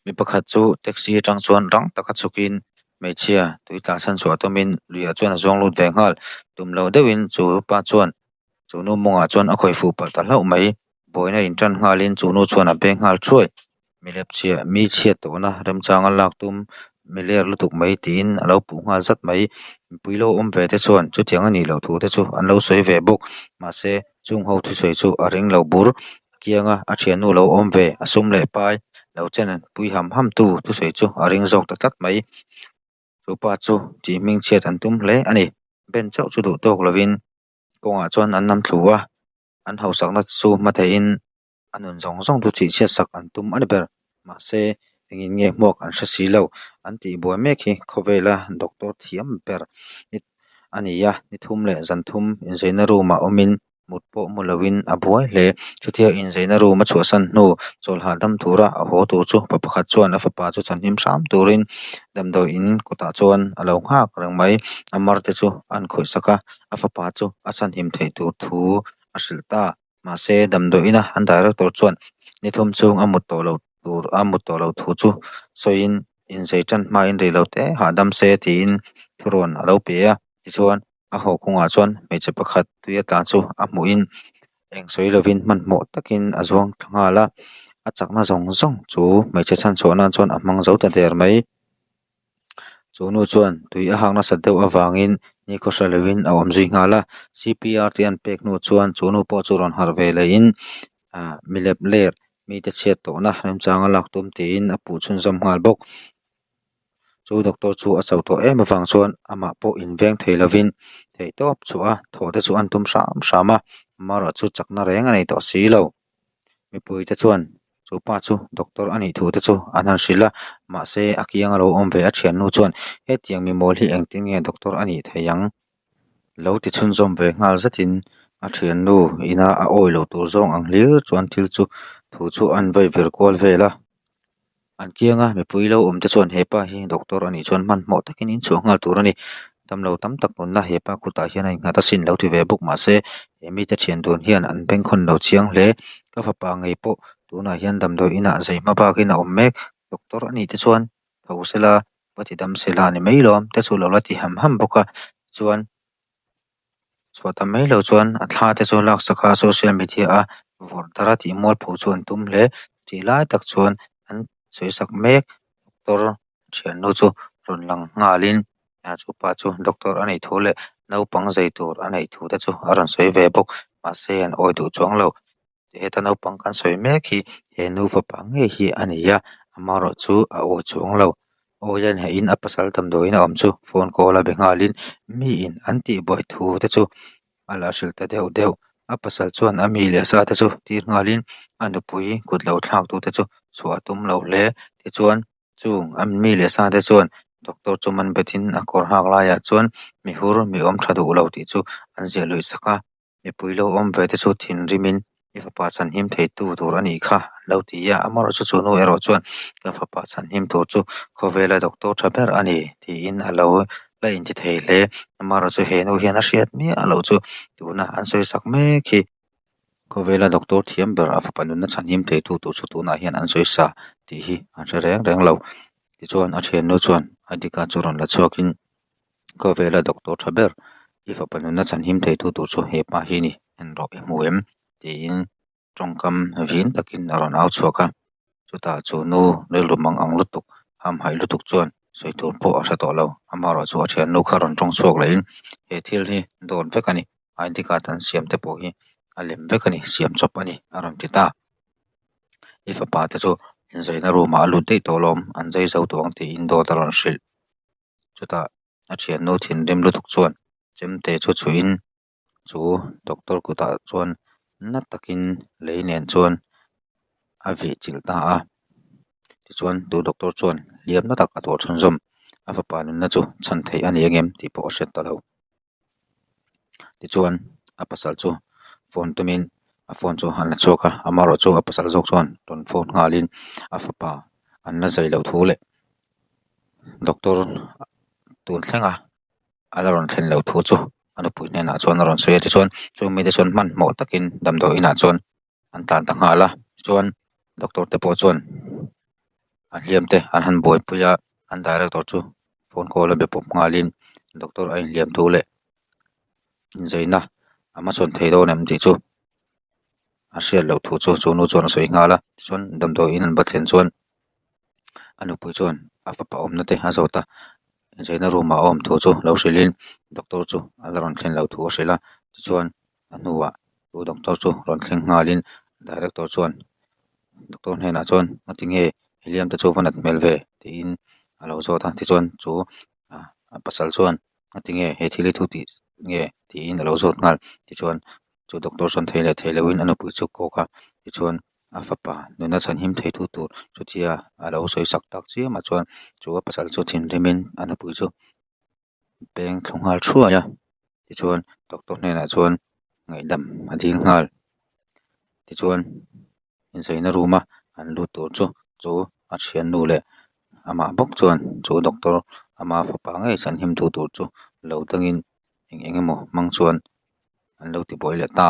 Mi pakhat chu taxi atang chuan rang taka chhukin hmeichhia tui tla chhan chhuah tumin luiah chuan a zuang lut ve nghal. Tum lo deuhin chu pa chuan chu nu mawngah chuan a khawih fuh palh ta hlauh mai. Buaina in tan nghalin chu nu chuan a beng nghal thuai. Milep chhia mi chhiat tawhna remchanga lak tum miler lutuk mai tiin a lo puh nghal zat mai. Mipui lo awm ve te chuan chutiang a nih loh thu te chu an lo sawi ve bawk. Mahse chung ho thusawi chu a ring lo bur. A kianga a thiannu lo awm ve a sum leh pai lo chen pui ham ham tu thusawi chu a ring zawk ta tlat mai. Chu pa chu tih hming chhiat an tum hle a ni. Ben chauh chu duh tawk lovin kawngah chuan an nam thlu a, an hausakna chu hma theihin a nun zawng zawng chu chih chhiat sak an tum a ni ber. Mahse engin nge hmuak an hre si lo. An tih buai mek hi khawvela doctor thiam ber a ni a, ni thum leh zan thum inzeina room ah awmin mut pawh mu loin a buai hle. Chutia inzeina room a chhuahsan hnu chawlh hahdam tura a haw tur chu pa pakhat chuan a fapa chu chhanhim hram turin damdawi in kawtah chuan a lo nghak reng mai. A mar te chu a han khawih sak a, a fapa chu a chhanhim theih tur thu a hrilh ta. Mahse damdawi ina an director chuan ni thum chhung a mut tawh loh tur a mut tawh loh thu chu sawiin inzei tan hmain rei lo te hahdam se tiin thurawn a lo pe a. Tichuan a haw kawngah chuan hmeichhe pakhat tui a tla chu a hmuhin eng sawi lovin hmanhmawh takin a zuang thla nghal a, a chakna zawng zawng chu hmeichhe chhanchhuah nan chuan a hmang zo ta der mai. Chu nu chuan tui a hak nasat deuh avangin nikhaw hre lovin a awm zui nghal a, C_P_R te an pek hnu chuan chu nu pawh chu rawn harh ve lehin ah milep ler mite chhiat tawhna remchang a lak tum tiin a puh chhunzawm nghal bawk. Chu doctor chu a chauh tawh em avang chuan amah pawh inveng thei lovin theihtawp chhuah a thawh te chu an tum hram hram a, amaherawh chu chakna reng a nei tawh si lo. Mipui te chuan chu pa chu doctor a nih thu te chu an han hrilh a, mahse a kiang a lo awm ve a thiannu chuan hetiang mi mawl hi engtin nge doctor a nih theih ang? Lo ti chhunzawm ve nghal zetin a thiannu ina a awi loh tur zawng ang hlir chuan thil chu thu chu an vawi vir kual vel a. An kianga mipui lo awm te chuan hepa hi doctor a nih chuan hmanhmawh takin in chhuah nghal tur a ni. Damlo tam tak nunna hepa kutah hian a innghat asin lo ti ve bawk mahse he mite thian dun hian an bengkhawn lo chiang hle. Ka fapa ngei pawh tunah hian damdawi inah zei hma bakin a awm mek. Doctor a nih te chuan tho sela va ti dam sela a ni mai lawm te chu lo la ti ham ham bawk a chuan chhuah ta mai lo chuan a thla te chu lak sak a social media a vawrh darh a tih mualpho chu an tum hle tih lai tak chuan an sawi sak mek doctor thiannu chu rawn lang nghalin ah chu pa chu doctor a nih thu leh naupang zei tur a neih thu te chu a rawn sawi ve bawk mahse an awi duh chuang lo. Heta naupang kan sawi mek hi he nu fapa ngei hi a ni a amaherawh chu a awi chuang lo awi a hnehin a pasal damdawiin a awm chu phone call a be nghalin miin an tih buai thu te chu a la hrilh ta deuh deuh a pasal chuan a mi leh sa te chu tir nghalin a nupui kut lo thlak tu te chu chhuah a tum lo hle tichuan chung a mi leh sa te chuan doctor chu man betin a kawr hak laiah chuan mihur mi awm tha duh lo tih chu an ziah luih sak a. Mipui lo awm ve te chu thinrimin i fapa chhanhim thei tu tur a nih kha an lo ti a, amaherawh chu chu nu erawh chuan ka fapa chhanhim tur chu khawvela doctor tha ber a ni tiin a lo la inti thei hle. Amaherawh chu he nu hian a hriat miah loh chu tuna an sawi sak mek hi khawvela doctor thiam ber a fapa nunna chhanhim thei tu tur chu tunah hian an sawi sa tih hi an hre reng reng lo. Tichuan a thiannu chuan ID card chu rawn la chhuakin Khawvela doctor tha ber i fapa nunna chhanhim theitu tur chu hepa hi a ni en rawh i hmu em tiin tawngkam vin takin a rawn au chhuak a chutah chu nu rilru mang ang lutuk hamhaih lutuk chuan sawi tur pawh a hre tawh lo amaherawh chu a thiannu kha rawn tawng chhuak leh in he thil hi dawt vek a ni I D card an siam te pawh hi a lem vek a ni siam chawp a ni a rawn ti ta i fapa te chu inzaina room ah a lut daih tawh alawm an zai zo tawh ang tiin dawt a rawn hrilh. Chutah a thiannu thinrim lutuk chuan chemte chu chhuihin chu doctor kutah chuan na takin lei nen chuan a vih chilh ta a tichuan chu doctor chuan hliam na tak a tuar chhunzawm a fapa nunna chu chhan theih a ni ang em tih pawh a hriat ta lo. Tichuan a pasal chu phone tumin a phone chu an la chhuak a amaherawh chu a pasal zawk chuan rawn phone nghalin a fapa an la zai loh thu leh doctor tun thlenga a la rawn thlen loh thu chu a nupui hnenah chuan a rawn sawi a tichuan chung mite chuan hmanhmawh takin damdawi inah chuan an tlan ta nghal a tichuan doctor te pawh chuan. A hliam te an han buaipui a, an director chu phone call a be pawp nghalin doctor a inhliam thu leh inzaina a hmachhawn thei dawn em tih chu a hriat loh thu chu chu nu chuan a sawi nghal a tichuan damdawiin an va thlen chuan a nupui chuan a fapa awmna te a zawt a inzaina room ah a awm thu chu lo hrilhin doctor chu a la rawn thlen loh thu a hrilh a tichuan a hnuah chu doctor chu rawn thleng nghalin director chuan doctor hnenah chuan ngatinge hliam te chu va nat hmel ve tiin a lo zawt a tichuan chu a pasal chuan ngatinge he thil hi thu tih nge tiin a lo zawt nghal tichuan chu doctor chuan thei leh thei loin a nupui chu a kawk a tichuan a fapa nuna chhanhim thei tu tur chutia a lo sawi sak tak chiam ah chuan chu a pasal chu thinrimin a nupui chu. Peng thlu nghal thuai a tichuan doctor hnenah chuan ngaihdam a dil nghal tichuan incheina room a an lut tur chu chu a thiannu leh amah bawk chuan chu doctor ama fapa ngei chhanhim tu tur chu lo dangin eng eng emaw hmang chuan an lo tibuai leh ta.